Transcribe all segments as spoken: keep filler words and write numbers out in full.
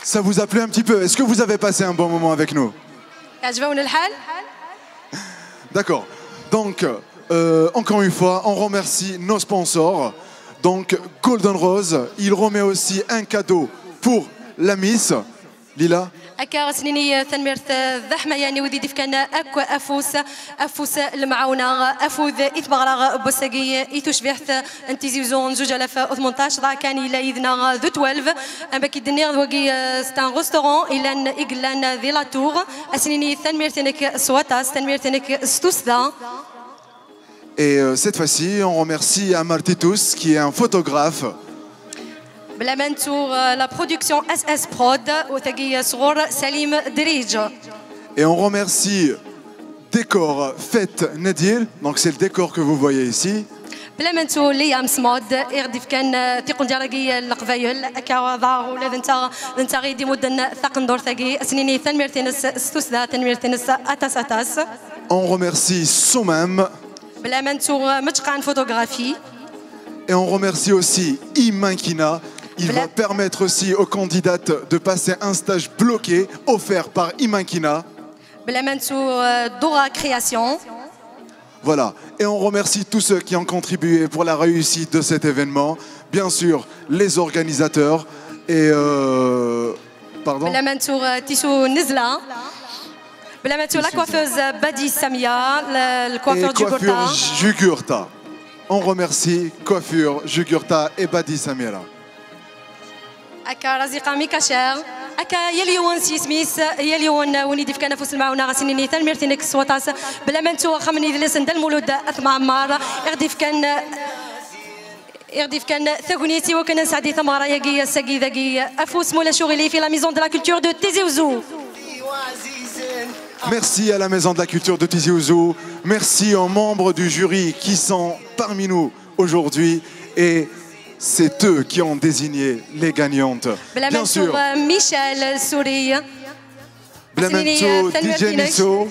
Ça vous a plu un petit peu ? Est-ce que vous avez passé un bon moment avec nous ? يعجبون الحال؟ D'accord. Donc, euh, encore une fois, on remercie nos sponsors. Donc, Golden Rose, il remet aussi un cadeau pour la Miss. Lila. Akka, as-nini tanemmirt d aḥmayan i wid i d-ifkan akk afus, afus n lemɛawna, afud i tmeɣra n wass-agi i tucbiḥt n Tizi Uzzu n zuǧ alaf u tmenṭac. Ḍaɛ kan yella yid-neɣ du twelve, am akka i d-nniɣ d wagi, euh, c'est un restaurant yellan, i yellan di La Tour. As-nini tanemmirt-inek s waṭas, tanemmirt-inek s tussda. Et euh, cette fois-ci, on remercie Amar Titus, qui est un photographe. Bla ma nettu, euh, la production S S Prod, u tagi sɣur Salim Dridj. Et on remercie Décor Fête Nadir, donc c'est le décor que vous voyez ici. Bla ma nettu Liam Smod, i ɣ-d-ifkan, euh, tiqendyar-agi n Leqbayel, akka ḍaɣ ula d netta, d netta i d-imudden taqendurt-agi, as-nini tanemmirt-ines s tussda, tanemmirt-ines aṭas aṭas. On remercie Soumam. Bla ma nettu, euh, Mecqan Photographie. Et on remercie aussi Imankina. Il Bla- va permettre aussi aux candidates de passer un stage bloqué offert par Imankina. Bla ma nettu, euh, Dora Création. Voilà. Et on remercie tous ceux qui ont contribué pour la réussite de cet événement. Bien sûr, les organisateurs et... euh, pardon ? Bla ma nettu, euh, Tissu Nezla. Bla ma nettu la coiffeuse Badi Samia, le, le Et coiffeur Jugurta. Coiffure Jugurta. On remercie Coiffure Jugurta et Badi Samira. Akka Raziqa Mikacher. Akka yal yiwen s yisem-is, yal yiwen win i d-ifkan afus n lemɛawna, as-nini tanemmirt-inek s waṭas. Bla ma nettu axxam n yidles n Dda Lmulud At Mɛemmer, i ɣ-d-ifkan, i ɣ-d-ifkan tagnit i wakken ad nesɛeddi tameɣra-agi ass-agi dagi. Afus ma ulac uɣilif i la Maison de la Culture de Tizi Ouzou. Merci à la Maison de la Culture de Tizi Ouzou. Merci aux membres du jury qui sont parmi nous aujourd'hui. Et c'est eux qui ont désigné les gagnantes. Bla ma Bien nettu, sûr. euh, Michel Souri. Bla ma As-nini, nettu euh, tanemmirt D J inek. Nisso.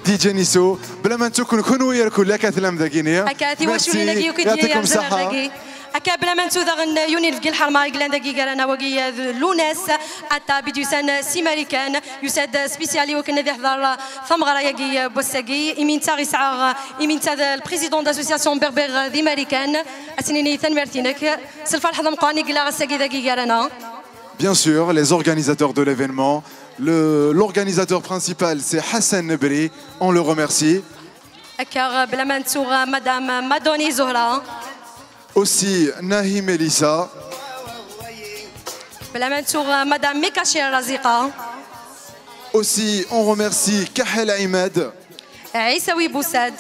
D J Nisso. Bla ma nettu kun-, kunwi lkul akka tellam dagini. Akka tiwaculin-agi akk i d-yellan dagi. Akka bla ma nettu daɣen Yunif Gilḥerma i yellan dagi gar-aneɣ wagi, d Lunes Atab i d-yusan si Marikan, yusa-d spécial i wakken ad iḥḍer tameɣra-agi n wass-agi. Imi netta yesɛa, imi netta d le président d'association berbère di Marikan, ad s-nini tanemmirt-inek s lferḥ d ameqqran i yella ass-agi dagi gar-aneɣ. Bien sûr, les organisateurs de l'événement. Le, l'organisateur principal, c'est Hassan Nebri. On le remercie. Akka bla ma nettu Madame Madoni Zohra. Aussi, Nahi Melissa. Bla ma nettu Madame Mikachir Raziqa. Aussi, on remercie Kahel Ahmed. Isawi Boussad.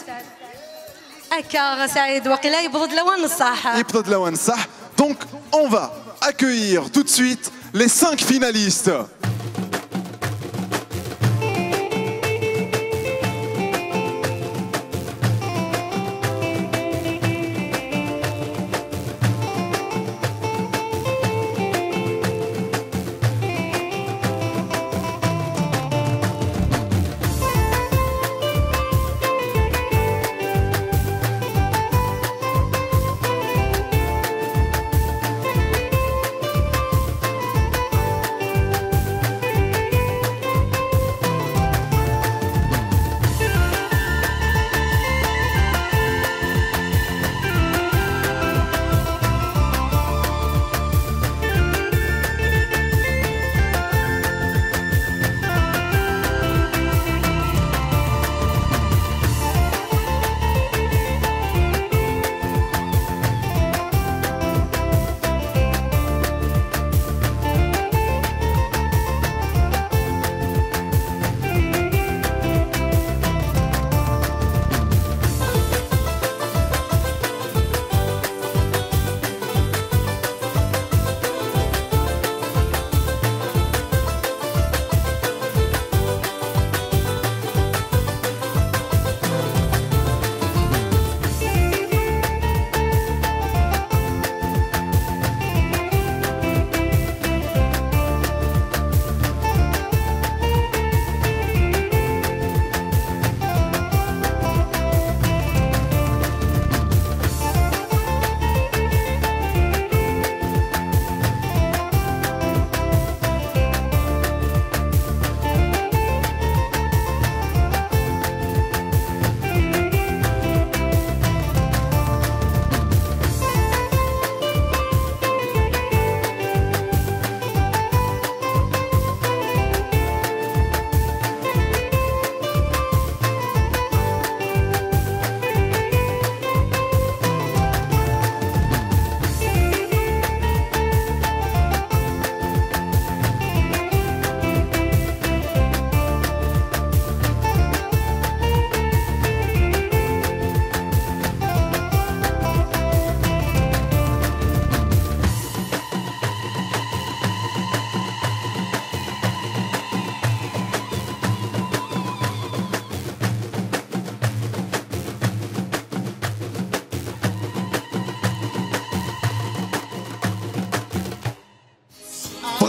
Akka, Saïd, waqila yewweḍ-d lawan n ṣṣeḥ. Yewweḍ-d lawan n ṣṣeḥ. Donc, on va accueillir tout de suite les cinq finalistes.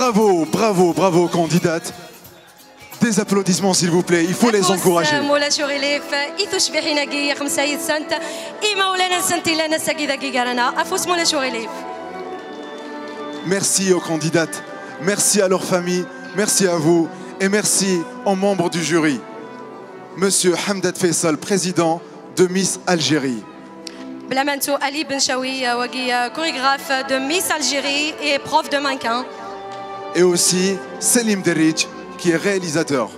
Bravo, bravo, bravo, candidate. Des applaudissements, s'il vous plaît. Il faut les encourager. Afus, ma ulac aɣilif, i tucbiḥin-agi xemsa yid-sent, imawlan-nsent i llan ass-agi dagi gar-aneɣ. Afus, ma ulac aɣilif. Merci aux candidates, merci à leur famille, merci à vous et merci aux membres du jury. Monsieur Hamdad Faisal, président de Miss Algérie. Bla ma nettu, Ali Benchaoui, euh, wagi, euh, chorégraphe de Miss Algérie et prof de mannequin. Et aussi Selim Derridj, qui est réalisateur.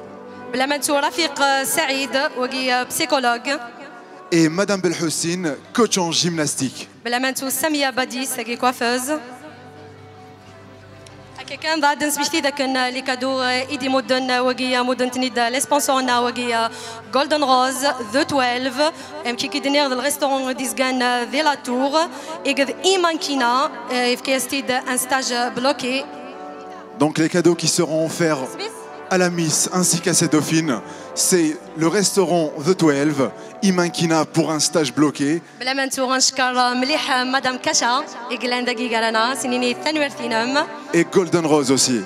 Bla ma nettu, Rafiq, euh, Saïd, wagi, euh, psychologue. Et Madame Belhoussine, coach en gymnastique. Bla ma nettu, Samia Badis, wagi, coiffeuse. Akka kan, ad d-nesmekti d akken, euh, les cadeaux, euh, i d-imudden, euh, wagi, euh, mudden-ten-id, euh, les sponsors-nneɣ, wagi, euh, Golden Rose, The twelve, amek i k-id-nniɣ, d le restaurant d-izgan, euh, di la Tour, akked Imankina, euh, yefka-yas-t-id un stage, euh, bloqué. Donc les cadeaux qui seront offerts à la Miss ainsi qu'à ses dauphines, c'est le restaurant The twelve, Imankina pour un stage bloqué. Bla ma nettu, ncekkeṛ mliḥ Madame Kacha, i yellan dagi gar-aneɣ, ad s-nini tanemmirt-inem. Et Golden Rose aussi.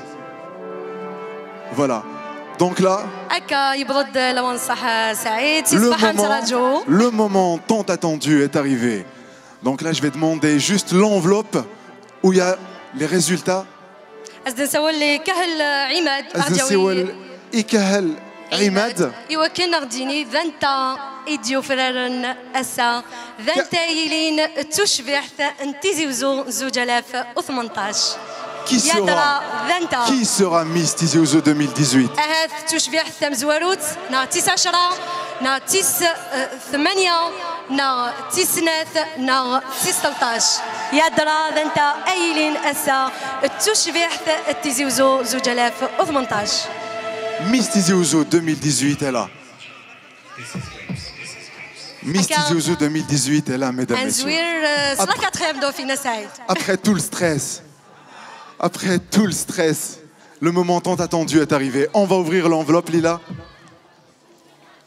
Voilà. Donc là, Akka yewweḍ-d lawan ṣṣeḥ, Saïd, si le ṣṣbeḥ moment, nettraǧu. Le moment tant attendu est arrivé. Donc là, je vais demander juste l'enveloppe où il y a les résultats. Ad s-d-nsawel i Kahel Imad, Ad nsiwel i Kahel Imad. I wakken ad ɣ-d-yini d anta i d-yufraren ass-a, d anta ay yilin d tucbiḥt n Tizi Uzzu zuǧ alaf u tmenṭac. Qui Yadra sera, d anta? Qui sera Miss Tizi Uzzu deux mille dix-huit? Ahat d tucbiḥt tamezwarut, neɣ d tis ɛecra, neɣ d tis, eh, tmanya, neɣ d tis snat, neɣ d tis tleṭṭac. Yadra d anta ay yilin ass-a d tucbiḥt n Tizi Uzzu zuǧ alaf u tmenṭac. Miss Tizi Uzzu deux mille dix-huit est là. Miss Akka. Tizi Uzzu deux mille dix-huit est là, mesdames, Ad messieurs. nezwir, eh, s la Après- quatrième dauphine, Saïd. Après tout le stress, après tout le stress, le moment tant attendu est arrivé. On va ouvrir l'enveloppe, Lila.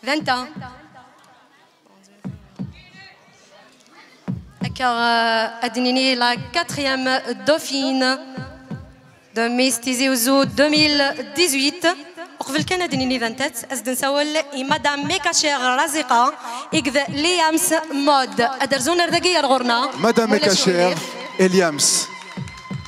D anta? Akka, euh, ad d-nini la quatrième dauphine de Miss Tizi Uzzu deux mille dix-huit. Uqbel kan ad d-nini d anta-tt, ad s-d-nsawel i Madame Mekacher Raziqa, akked Liams Mode. Ad d-rzun ar dagi ar ɣur-neɣ. Madame Wala Mekacher cɣel. Et Liams.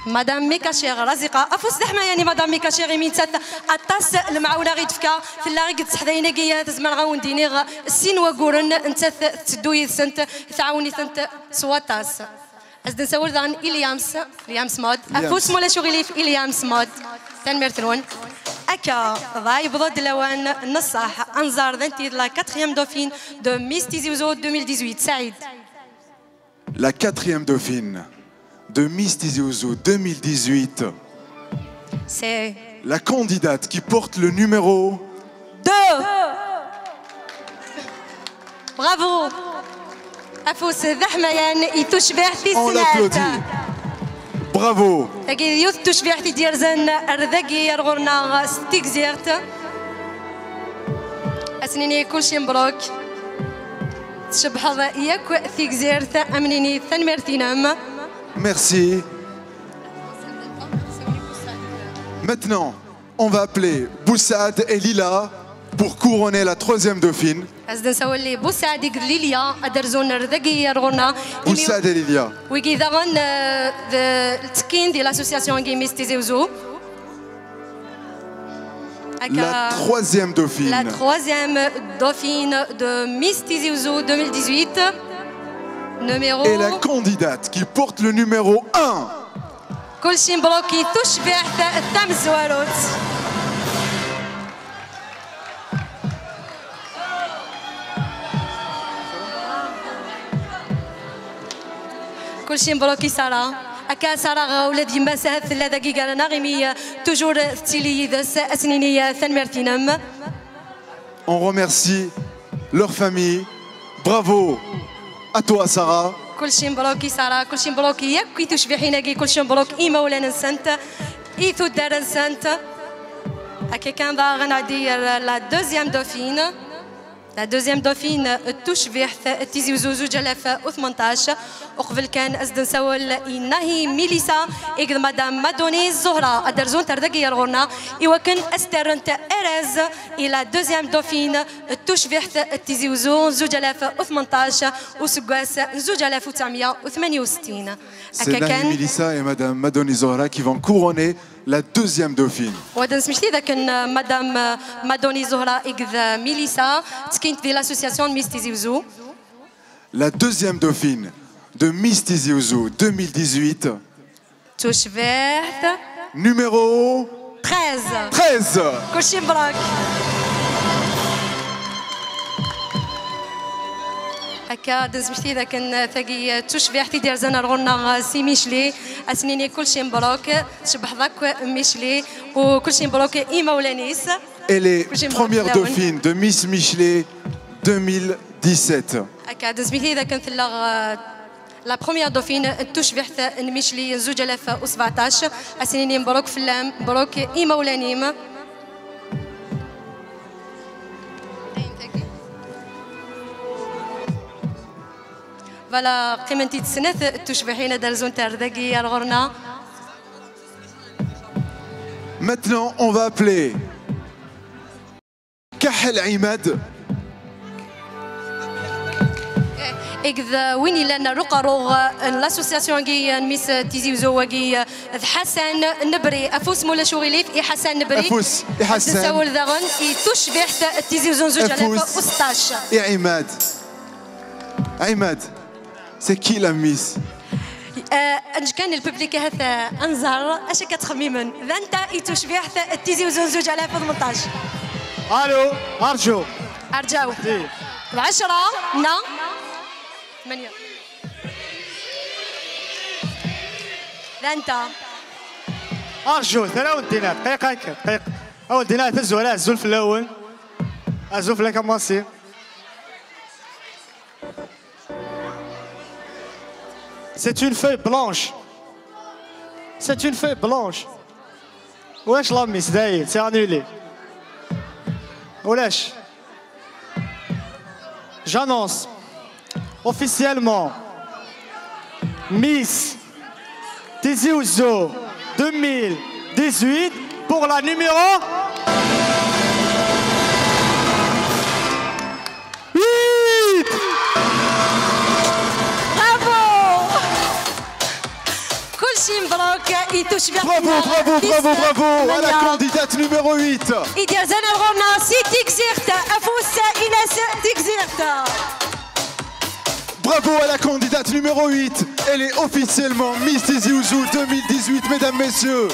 Madame Mekacher Raziqa, afus d aḥmayan i Madame Mekacher, imi nettat aṭas n lemɛawna i d-tefka, tella i yetteḥdayen-agi, tezmer ad wen-d-iniɣ sin wagguren, nettat tetteddu yid-sent, tɛawen-itent s waṭas. Ad s-d-nsawel daɣen i Liams, Liams Mode. Liams. Afus ma ulac uɣilif i Liams Mode. Tanemmirt-nwen. Akka, dɣa yewweḍ-d lawan n ṣṣeḥ, ad nẓer d anti d la quatrième dauphine de Miss Tizi Uzzu deux mille dix-huit. Saïd. La quatrième dauphine de Miss Tizi Uzzu deux mille dix-huit. C'est La candidate qui porte le numéro deux. Bravo. Afus d aḥmayan i tucbiḥt tis On snat. l'applaudit. Bravo. Tagi d yiwet n tucbiḥt i d-yerzan ar dagi ar ɣur-neɣ s Tigzirt. Ad s-nini kulci mbruk. Tcebḥeḍ yakk Tigzirt, ad m-nini tanemmirt-inem. Merci. Maintenant, on va appeler Boussad et Lila pour couronner la troisième dauphine. Ad s-d-nsawel i Boussad akked Lilia, ad d-rzun ar dagi ar ɣur-neɣ. Boussad et Lilia. Wigi daɣen, euh, d ttekkin di l'association-agi Miss Tizi Uzzu. Akka, La troisième dauphine. La troisième dauphine de Miss Tizi Uzzu deux mille dix-huit. Numéro. Et la candidate qui porte le numéro un. Kulci mbruk i tucbiḥt tamezwarut. Kulci mbruk i Sara. Akka Sara, ula d yemma-s ahat tella dagi gar-aneɣ, imi, euh, toujours tettili yid-s. Ad s-nini, euh, tanemmirt-inem. On remercie leur famille. Bravo à toi, Sarah. Kulci mbruk i Sara, kulci mbruk i yakk i tucbiḥin-agi, kulci mbruk i imawlan-nsent, i tuddar-nsent. Akka kan daɣ ad nɛeddi ar la deuxième dauphine. La deuxième dauphine n tucbiḥt n Tizi Uzzu zuǧ alaf u tmenṭac. Uqbel kan, ad s-d-nsawel i Nahi Milisa, akked Madame Madoni Zuhra, ad d-rzun ar dagi ar ɣur-neɣ, i wakken ad s-d-rrent arraz i la deuxième dauphine n tucbiḥt n Tizi Uzzu zuǧ alaf u tmenṭac, useggas n zuǧ alaf u tesɛemya u tmenya u settin. C'est Nahi Milisa et Madame Madoni Zohra qui vont couronner la deuxième dauphine. Wa d-nesmekti d akken, euh, Madame, euh, Madoni Zohra akked, euh, Milisa, ttekkint di l'association Miss Tizi Uzzu. La deuxième dauphine de Miss Tizi Uzzu deux mille dix-huit. Tucbiḥt. Numéro treize. Treize. Kulci mebṛuk. Akka, d-nesmekti d akken tagi d tucbiḥt i d-yerzan ar ɣur-neɣ si Michelet. Ad s-nini kulci mebṛuk, tcebḥeḍ akk Michelet, u kulci mebṛuk i imawlan-is. Elle est première dauphine de Miss Michelet deux mille dix-sept. Akka, d-nesmekti d akken tella, euh, la première dauphine n tucbiḥt n Michelet n zuǧ alaf u sbeɛṭac. Ad s-nini mebṛuk fell-am, mebṛuk i imawlan-im. Voilà, qqiment-id snat tucbiḥin ad rzunt ar dagi ar ɣur-neɣ. Maintenant, on va appeler Kaḥel Imad. Akked win yellan ar uqerru n l'association-agi n Miss Tizi Uzzu-agi, d Ḥasan Nebri. Afus ma ulac uɣilif i Ḥasan Nebri. Afus i Ḥasan. Nessawel daɣen i tucbiḥt n Tizi Uzzu n zuǧ alaf u seṭṭac. Afus i Imad. Imad, c'est qui la Miss? Euh, neǧǧ kan lpublik ahat, euh, ad nẓer acu akka ttxemmimen. D anta i d tucbiḥt n Tizi Uzzu n zuǧ alaf u tmenṭac? Allô, arǧu. Arǧaw. D ɛecṛa, neɣ tmenya. D anta? Arǧu, tara wen-d-iniɣ, dqiqa akka, dqiqa. Ad wen-d-iniɣ tazwara, azul fell-awen. Azul fell-ak a Massi. C'est une feuille blanche. C'est une feuille blanche. Ulac la Miss, dayi, c'est annulé. Ulac. J'annonce officiellement Miss Tizi Ouzou deux mille dix-huit pour la numéro huit. Bravo. Kulci mebṛuk i tucbiḥt. Bravo, bravo, bravo, bravo à la candidate numéro huit. I d-yerzan ar ɣur-neɣ si Tigzirt, afus i Ines Tigzirt. Bravo à la candidate numéro huit. Elle est officiellement Miss Tizi Ouzou deux mille dix-huit, mesdames, messieurs.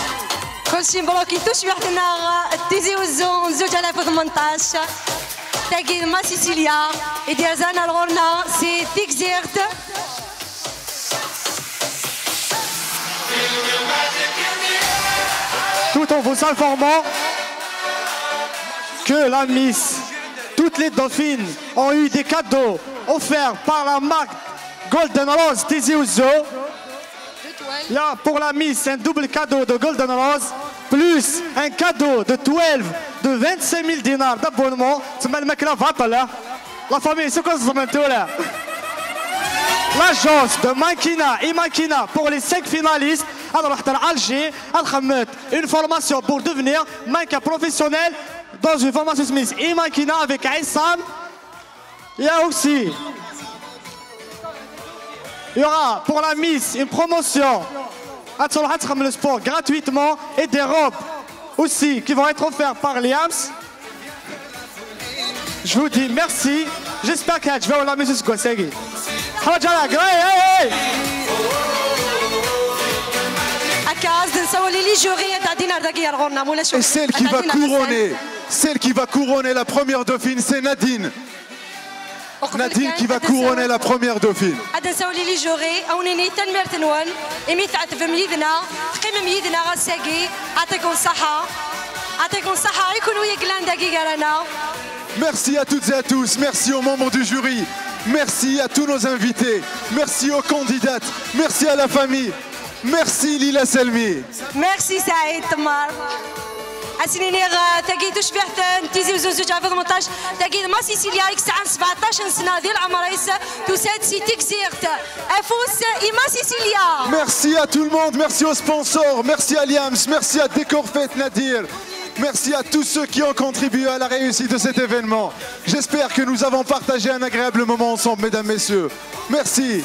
Kulci mebṛuk i tucbiḥt-nneɣ Tizi Ouzou zuǧ alaf u tmenṭac. Tagi d Ma Cecilia, i d-yerzan ar ɣur-neɣ si Tigzirt. Tout en vous informant que la Miss, toutes les dauphines ont eu des cadeaux offerts par la marque Golden Rose Tizi Ouzou. Il y a pour la Miss un double cadeau de Golden Rose, plus un cadeau de twelve de vingt-cinq mille dinars d'abonnement. تسمى الماكلة باطلة. La famille, c'est quoi ce moment-là? L'agence de Mankina et Mankina pour les cinq finalistes. Alors, à Alger, à Khamet, une formation pour devenir mannequin professionnel dans une formation Smith et Mankina avec Issam. Il y a aussi, il y aura pour la Miss une promotion à Tsorhat Khamel Sport gratuitement et des robes aussi qui vont être offertes par Liams. Je vous dis merci. J'espère que je vais la Miss Gosegi. حوايج على قراي، هاي، هاي. Akka, ad nessawel i les jurys ad ɛeddin ar dagi ar ɣur-neɣ, ma ulac. Et celle qui va couronner, celle qui va couronner la première dauphine, c'est Nadine. Nadine qui va couronner la première dauphine. Ad nessawel i les jurys, ad wen-nini tanemmirt-nwen, imi tɛettbem yid-neɣ, teqqimem yid-neɣ ass-agi. Ɛṭikum ṣṣeḥḥa. Ɛṭikum ṣṣeḥḥa i kunwi i yellan dagi gar-aneɣ. Merci à toutes et à tous, merci aux membres du jury, merci à tous nos invités, merci aux candidates, merci à la famille, merci Lila Selmi. Merci Saïd Temar. Ad s-nini, eh, tagi d tucbiḥt n Tizi Uzzu zuǧ alaf u tmenṭac, tagi d Masi Silya i yesɛan sebɛeṭṭac n sna di lɛemṛ-is, tusa-d si Tegzirt. Afus i Masi Silya. Merci à tout le monde, merci aux sponsors, merci à Liams, merci à Décorfait Nadir, merci à tous ceux qui ont contribué à la réussite de cet événement. J'espère que nous avons partagé un agréable moment ensemble, mesdames, messieurs. Merci.